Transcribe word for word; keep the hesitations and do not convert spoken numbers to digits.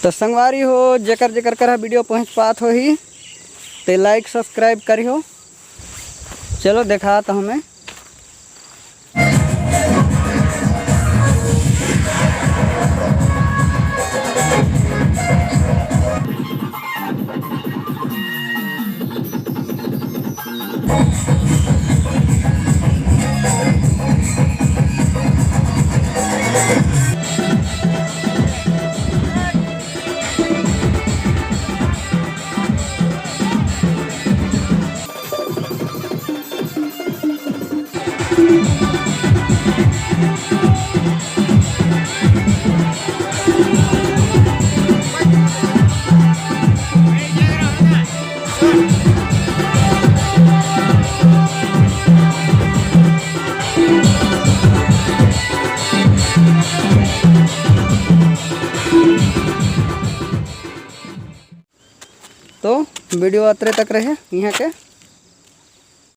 तो संगवारी हो, जेकर जेकर करा वीडियो पहुँच पात होही, ते like subscribe करिहो। चलो देखात हूँ मैं। तो वीडियो अतरे तक रहे यहाँ के।